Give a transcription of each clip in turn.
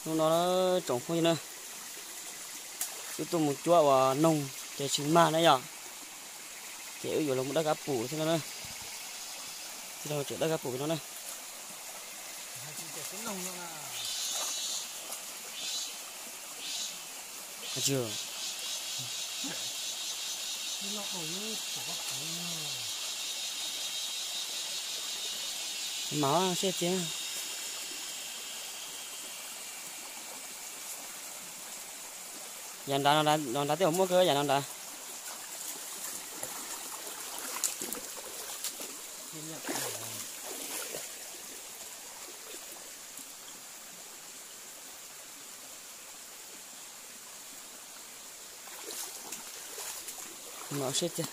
Hnub no tsoom phooj ywg na, wb tuaj mus cuab ua noog ces tsis mag na yom, ces wb yuav los mus dawb kab pum thiab no na. Tsis dawb kab pum no na. Mas seb tiag. Yam nrad no nrad tej uas muaj kawg yam no nrad. Mas seb tiag.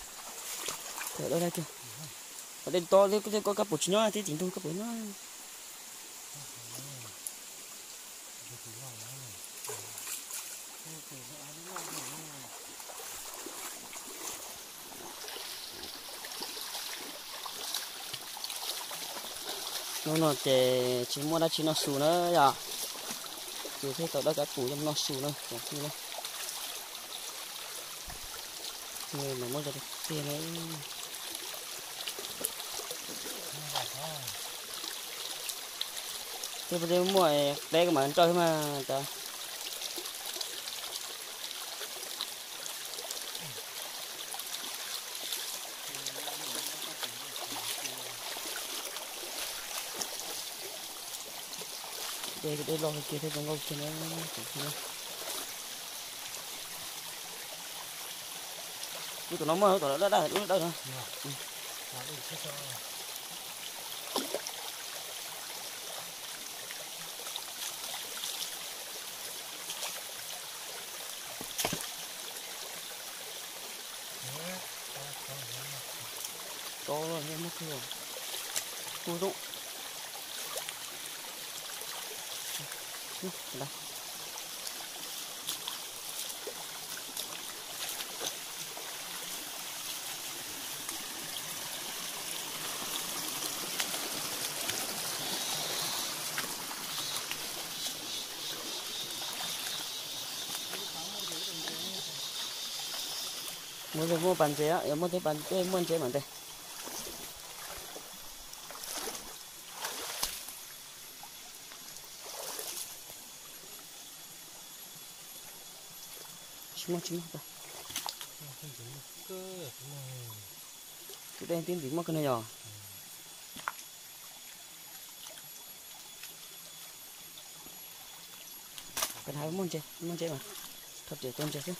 Dawb dawb kiag. Dej to thiab, koj kab pum tsis nyob, tib tim ntug kab pum nyob. Hnub no ces tsis muaj dab tsi noj su na yom, ces thiaj tau dawb kab pum coj mus noj su na tsoom phooj ywg na. Mas muab cov tiag na. Tej muaj qeb kuv mam ntsawj mas tas. Dej, dej loj kiag thiab zoo nkauj kiag na. Lub tom no muaj, lub tom dawb dawb, lub dawb no. Tso muab kawg, tu zoo. Muaj, muaj pas ntses, yog muaj tej pas tej muaj ntses mas ntes. Tsis muaj, tsis muaj. Tus dej tib ntxim muaj kawg no yog. Peb hais muaj ntses, muaj ntses mas, thov tias tua ntses xwb.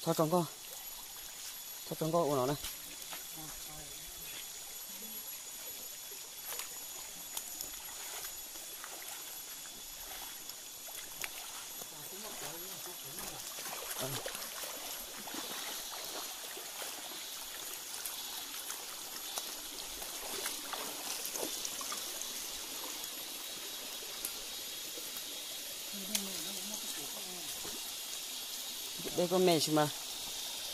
Txhob tso nkoj, txhob tso nkoj ua no na. Dej koj me sis mas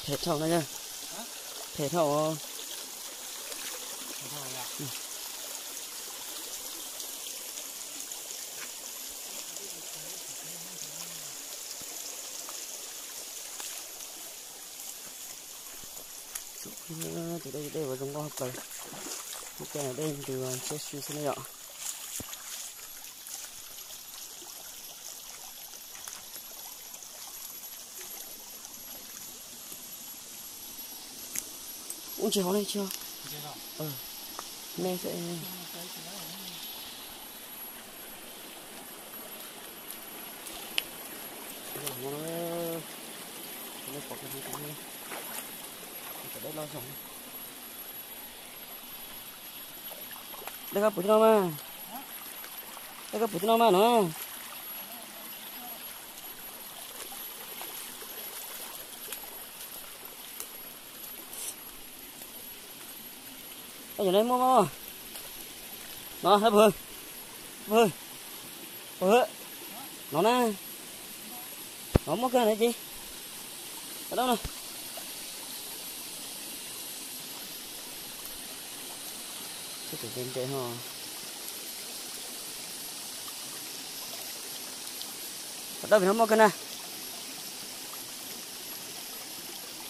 phem dhau na yog, phem dhau. Tus dej, dej uas zoo nkauj plaws, tus dej ntws siab si xwb na yom. Ub, ntses hov ne, ntses hov. Me xwb. Dej koj pum tib no mas, dej koj pum tib no mas no. Ej, yog ne muaj mog. No, pw, pw, pw, no na. No muaj kawg na ces. Dab no. Tus ntse ntse ho. Qhov dawb vim no muaj kawg na.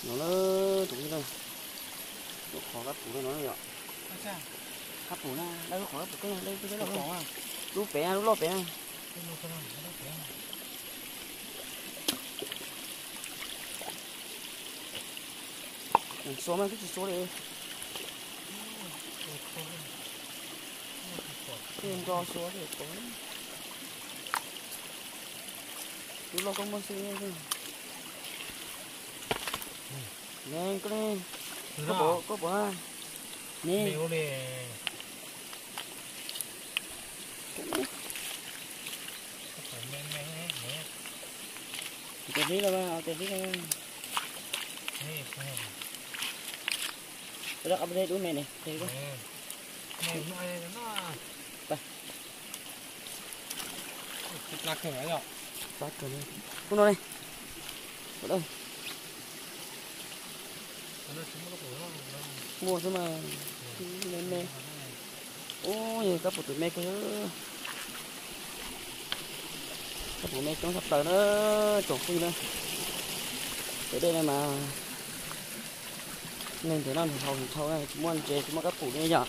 No na, tus no, lub qhov kab pum no yom. Kab pum na, lub qhov kab pum koj, lub pem na, lub loj pem na. Xua mas twb tsis xua li. Nco xua thiab. Lub loj koj muab xwb. Ne, koj ne, koj pom, koj pom ha. Ne. Tes hlib los, tes hlib los. Koj dab qab dub me ne, tes koj. Pab kawg li. Kuv no ne. Kuv dab. Muaj xwb mas. Me me. Ub, yog kab pum tus me kawg. Kab pum me coob tshaj plaws na, tsoom phooj ywg na. Tej dej no mas neeg ntiav noj ntiav haus nrhau na, tsis muaj ntses tsis muaj kab pum li yom.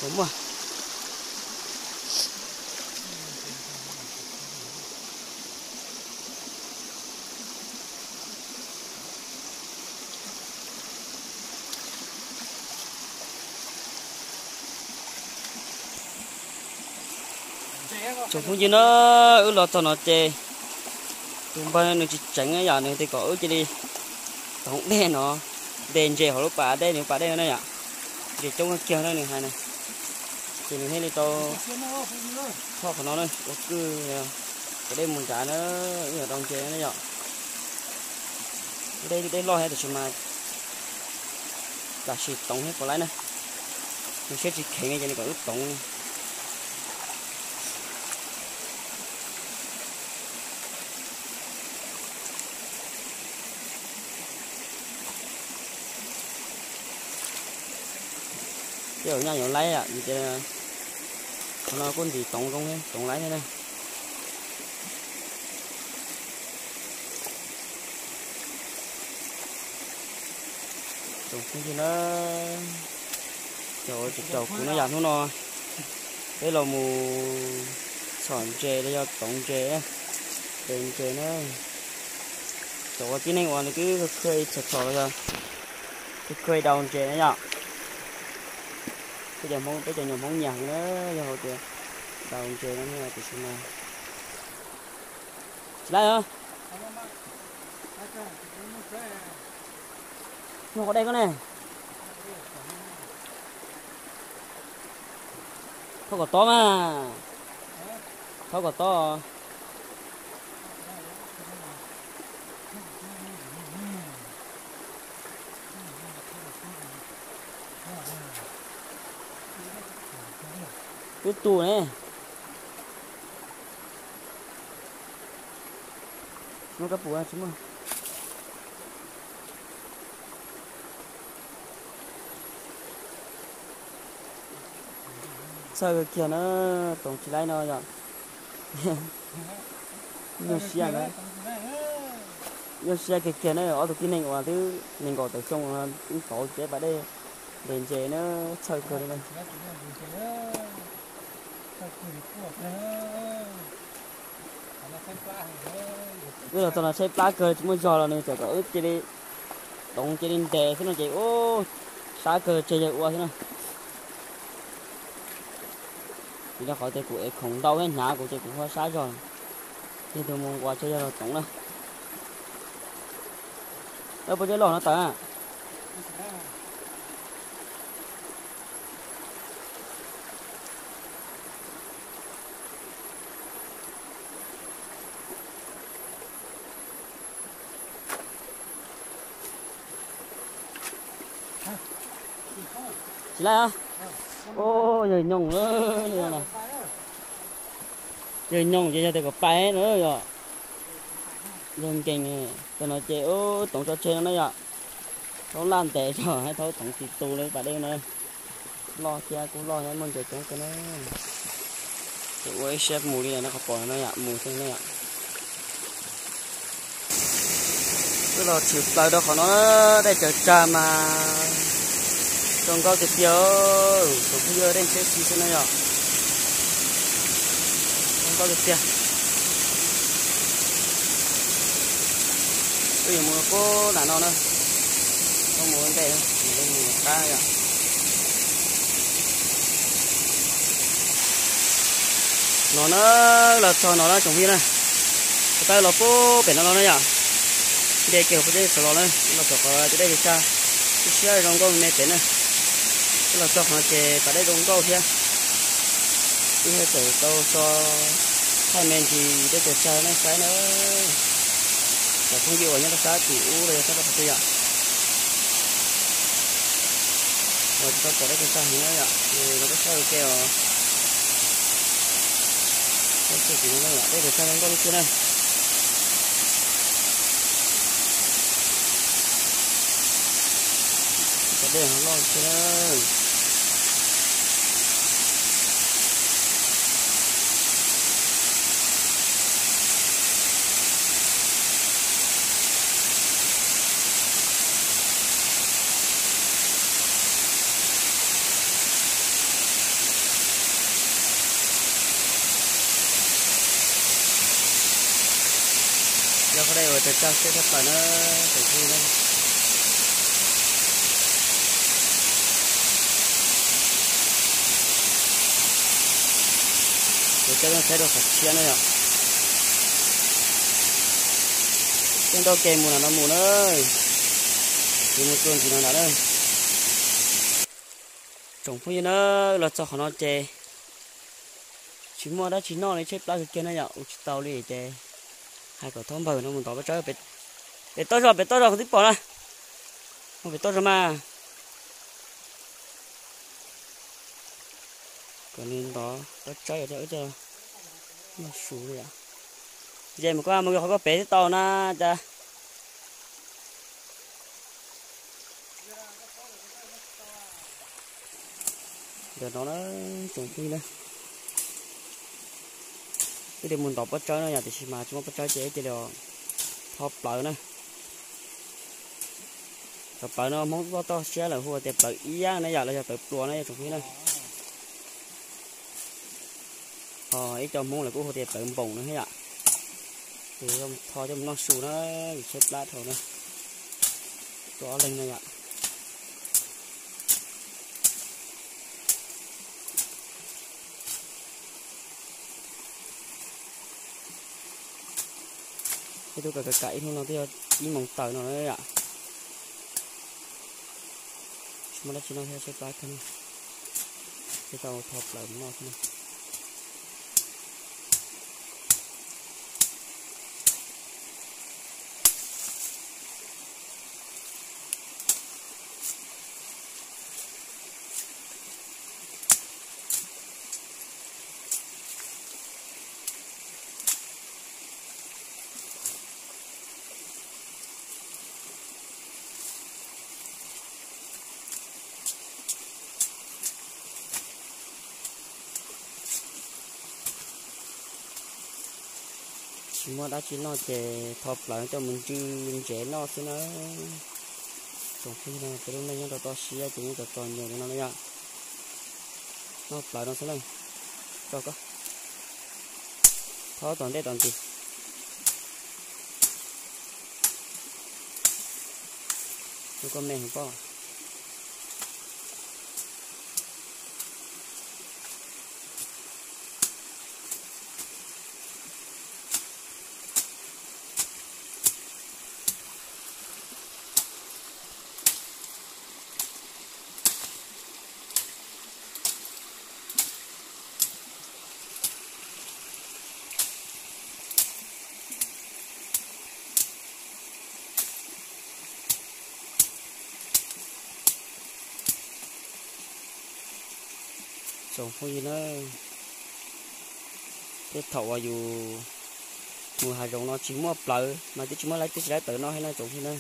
Ua muaj. Tsoom phooj ywg na, wb los txog no ces tus npawg nws tsis tseev yom, nws tias kom wb cia li toov dej no, de ntses hauv lub pas dej, nws pas dej no na yom. Ntses coob kawg kiag na nws hais na. Ces nws thiaj li tau txhob qhov no na, ua kwj, kom dej mus nrad na, wb yuav tau ntses na yom. Dej, dej loj thiab tab sis mas tam sim toov thiab puas laib na. Nws siab tsis kheev li ces nws kom wb toov. Tej zaum nyaj yuav laib vim tias qhov no kuj ntim toov zoo thiab, toov laib thiab na. Tsoom phooj ywg na, cov uas caum kuv no yam hnub no peb los mus txhom ntses los yog toov ntses, de ntses na. Cov uas tib neeg uas nws twb khuj khuj txhom txhom los yog khuj khuj daus ntses na yom. Peb cov Hmoob, peb cov nyuam Hmoob nyiam heev na, yog hais tias daus ntses no tiam sis mas tsis laib os. Nyob qhov dej koj ne. Thauj kom tob mas. Thauj kom tob. Twb tu ne. Muaj kab pum tsis muaj. Txhawj kiag na, toov tsis laib no yom. Nyuaj siab na. Nyuaj siab kiag kiag na, ob tug tib neeg uas twb nees nkaum tawm xyoo no twb tau tsev pas dej ntes ntses na, txhawj kawg li na. Wb los txog no tshaib plab kawg tsis muaj zog los nws txawm kom wb cia li toov cia li ntes xwb no ces ub, sab kawg tseg yawg ua xwb na. Vim rau qhov tias kuv ev khoom ntau thiab hnyav kuv ces kuv ua sab zog. Yog tus mus nquas tseg yawg los toov na. Puas cov loj no tawm na. Tsis laj, yawg nyoos, yawg nyoos ces yog tias kom pais no yom. Yawg nkees, cov no ces ub toov tso tseg no na yom. Thaub laj ntev tso, hais thaub toov tsis tu li pas dej no. Loj thiab kuj loj thiab muaj ntses coob kawg na. Ces ua ib siab mus li no qhov pom no yom, mus xwb na yom. Wb los tshwm plaws rau qhov no, dej tsaws tsag mas zoo nkauj tiag tiag, tsoom phooj ywg, dej ntshiab si xwb na yom. Zoo nkauj tiag tiag. Wb yuav mus puag nram no na, wb mus ua ntej, mus qab yom. No na, los txog no na tsoom phooj ywg na, tau los puag pem no los na yom. Nce kiag puag pem sawv los na, los txog qhov tus dej tsaws tsag, ib siab zoo nkauj me me pem na. Wb los txog qhov no ces pas dej zoo nkauj thiab. Wb txawm tau so thaij me ntsis dej tsaws tsag nej saib na. Cov phooj ywg uas nyob rau sab tim ub los yog sab rau qhov twg yom, uas tsis tau pom dej tsaws tsag heev na yom, ces los tuaj saib ua ke os. Saib tim no na yom, dej tsaws tsag zoo nkauj tiag na. Cov dej no loj tiag na. Yog qhov dej uas tsaws tsag siab tshaj plaws na, tsoom phooj ywg na. Kuv coj nej saib rau qhov tshiab na yom. Peb nrauj kev mus nram no mus na, yuav mus txog ntawm no nram na. Tsoom phooj ywg na, los txog qhov no ces tsis muaj dab tsi noj li, tshaib plab kawg kiag na yom, ua tsis tau li ces hais kom thaub npawg no mus ntov pob tsawb pem toj zog, pem toj zog kuv twb pom na, mus pem toj zog mas. Kom nws ntov pob tsawb coj noj su li yom. Ces mus koj mus qhov koj pem twb tau na cas. Ntawm no na, tsoom phooj ywg na, wb li mus ntov pob tsawb no yom, tiam sis mas tsis muaj pob tsawb ces wb cia li tho plawv na. Cov plawv no Hmoob toj siab lawv hu tias plawv iab na yom, los yog plawv pluas na yom tsoom phooj ywg na. Ho ib co Hmoob lawv kuj hu tias plawv npoos na yom. Ces tho coj mus noj su na, vim tshaib plab dhau na. Tuaj ob leeg na yom. Peb twb kam kam ib hnub no twb yog ib moos tawm no na yom. Tsis muaj dab tsi noj thiab tshaib plab kawg na. Peb tau tho plawv mus noj thiab na. Tsis muaj dab tsi noj ces tho plawv coj mus ntsw ntsev noj xwb na. Tsoom phooj ywg, peb lub neej nyob rau toj siab ces nyob txom txom nyem li no na yom. Noj plawv no xwb na. Tso koj tho tom ntej tom ntsis. Ua koj me heev pob. Tsoom phooj ywg na, tej thaum uas yus mus hav zoov no tsis muaj plawv mas twb tsis muaj laib, twb tsis laib plawv noj thiab na tsoom phooj ywg na.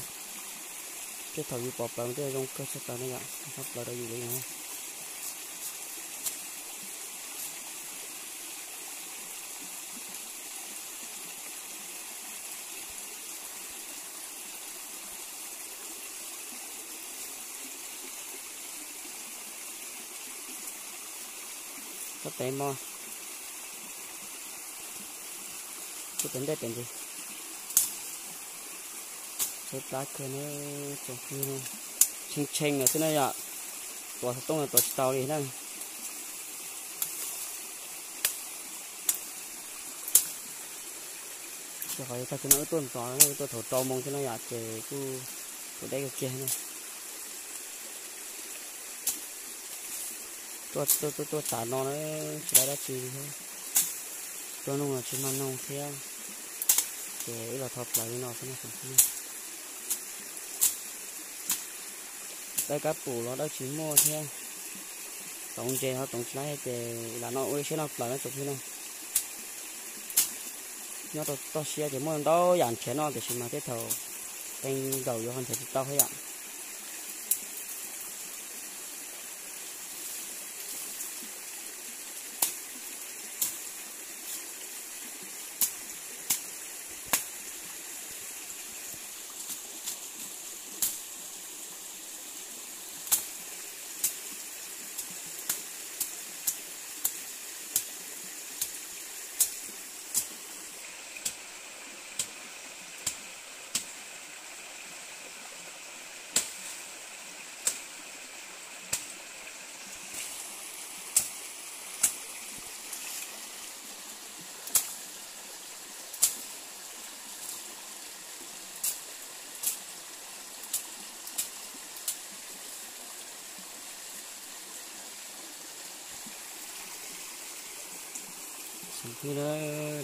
Tej thaum yus pom plawv mas twb zoo kawg tshaj plaws na yom, txhob plawv rau yus li no. Txhob tev mog, txhob tev ntej tev ntsis. Tsheb plab kawg na, tsoom phooj ywg, tshee tshee lawm xwb na yom, tuav xov tooj los tuav tsis tau li na. Ces qhov tag kis no wb tuaj ntxov, wb tuaj thaum rau moo xwb no yom, ces kuj tus deb kawg kiag na. Tuaj tuaj tuaj tas no na, tsis laib dab tsi thiab, tuaj noog los tsis mag noog thiab, ces wb los tho plawv li no xwb na. Dawb kab pum los dawb tsis muaj thiab, toov ntses ho toov tsis laib ces lam no ua ib siab noj plawv na tsoom phooj ywg na. Nyob rau toj siab ces muaj ntau yam nrhiav noj tiam sis mas tej thaum qee zaum yuav ho nrhiav tsis tau thiab yom.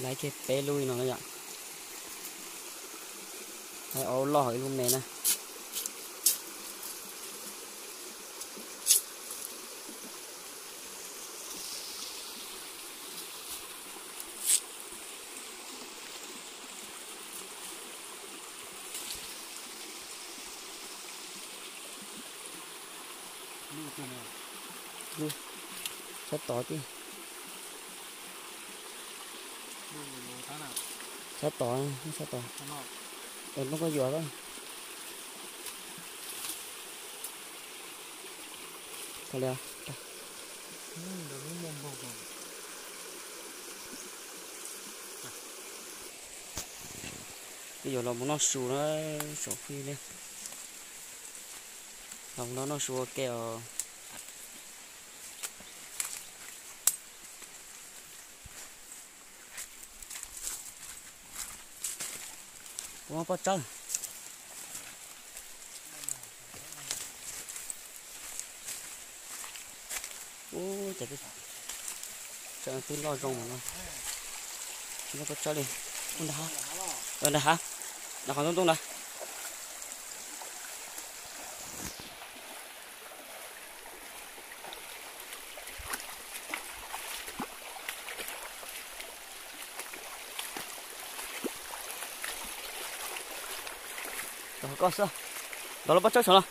Laiv kiag peb lub li no na yom. Laiv ob lub loj hauv ib lub me na. Sab tod tij. Sab tod, sab tod. Nplooj koj yuav. Thaum li twb yuav los mus noj su na, tsoom phooj ywg. Los mus noj noj su ua ke os. Kuv muab pob tsawb. Ub, ces twb loj zoo no. Tsis muab pob tsawb li. Ub, nrag hav. Nrag hav. Nrag qhov ntoo ntoo ntag. Koj xwb, ntaus lub pob tsawb saum no.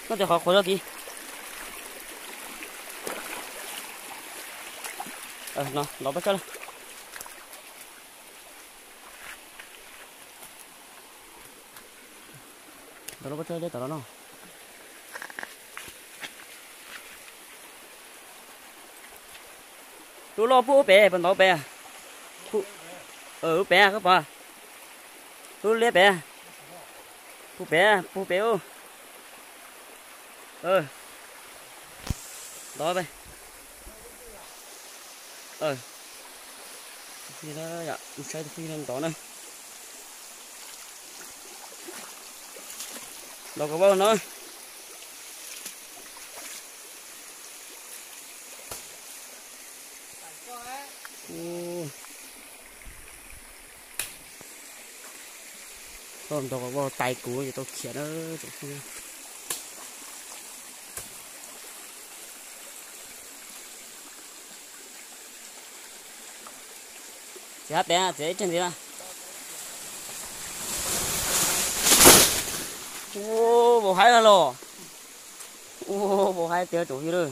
Noj tias qhov qhuav zog tid. No, ntaus pob tsawb na. Ntaus lub pob tsawb deb tom no no. Lub loj pub ub pem, puas ntaus pem? Ub pem koj pom. Lub liab pem. Pub pem, pub pem ub. Ntov pem. Saib tus phooj ywg ntov na. Ntov kom vau no. Koj ntov kom vau tais kuv ces tau khiav na. Tsoom phooj ywg, Txiav hab pem, txiav ib tseg ntxiv na. Ua, vau haib los. Ua, vau haib tiag tsoom phooj ywg na.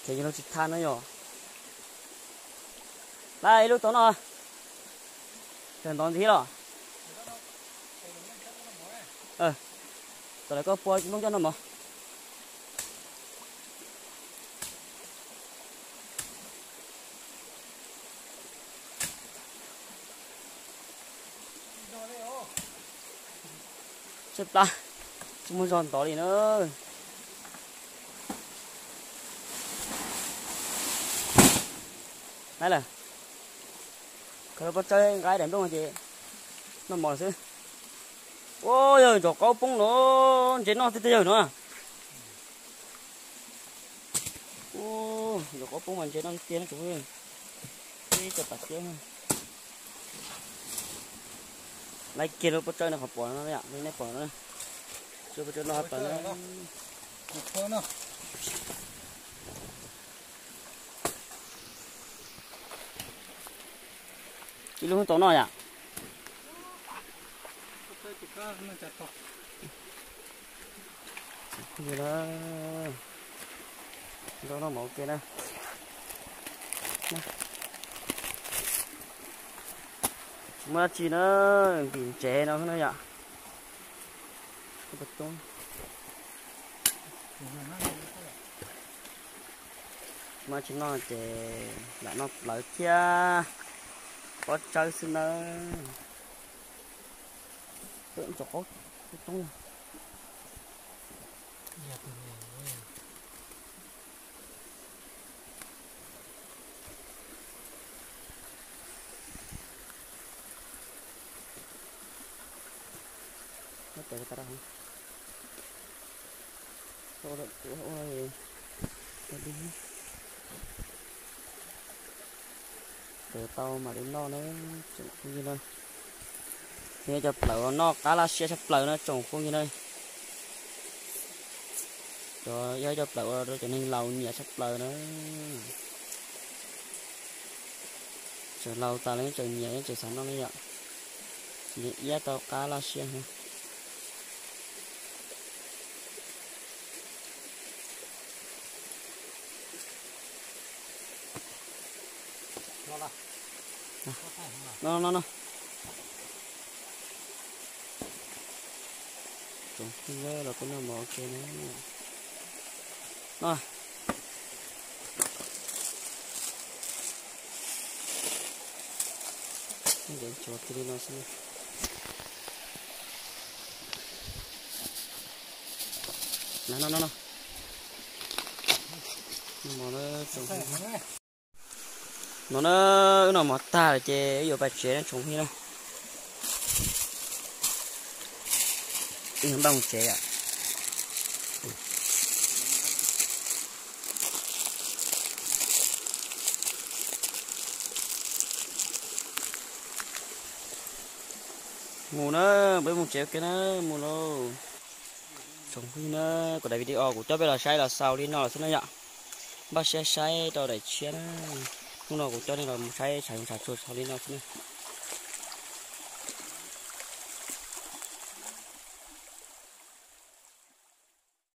Ces yog lub tsis thaj no yog. Laj ib lub tau no. Kawg ntov ntxiv los. Tam lawv koj pua nplooj coj noj mov. Tshaib plab, tsis muaj zog ntov li na. Lawm, khaws lub pob tsawb nqa daim nplooj no ces noj mov lawm xwb. Ua, yawg ntsaum qaub poob los ntses noj tiag tiag yawg no. Ntsaum qaub poob mas ntses noj tiag tiag no tsoom phooj ywg. Ib co pam tiab. Laib kiag lub pob tsawb no qhov pom no yom, nej pom no. Lub pob tsawb no qhov pom no. Ib lub tau noj yom. Noj mov ua ke na. Tsis muaj dab tsi na, ntim ntsev no xwb na yom. Muaj dab tsi noj ces lam noj plawv thiab pob tsawb xwb nawb. Ntsaum qaub coob coob. Ua tau mam li noj na, tsoom phooj ywg na. Yog cov plaws uas noj qab laj siab tshaj plaws na tsoom phooj ywg na. Cov yog cov plaws uas rau cov neeg laus nyiam tshaj plaws na. Tseem laus tas los yeej tseem nyiam yeej tseem xav noj li yom. Nyiam iab tau qab laj siab heev. No no no. Tsoom phooj ywg los kuj noj mov ua ke na. No. Ntev tshuav kiag li no xwb. No no no no. Noj mov na tsoom phooj ywg. No na, wb noj mov tag lawm ces wb yuav pais tsev na tsoom phooj ywg na. Wb yuav npaj mus tsev yom. Mus na, peb mus tsev ua ke na, mus lauj. Tsoom phooj ywg na, kuv daim video kuv coj peb los saib los xaus li no lawm xwb na yom. Npaj siab saib rau daim tshiab na. Hnub no kuv coj nej los mus saib tshav zoov tshav tsuag xaus li no xwb na.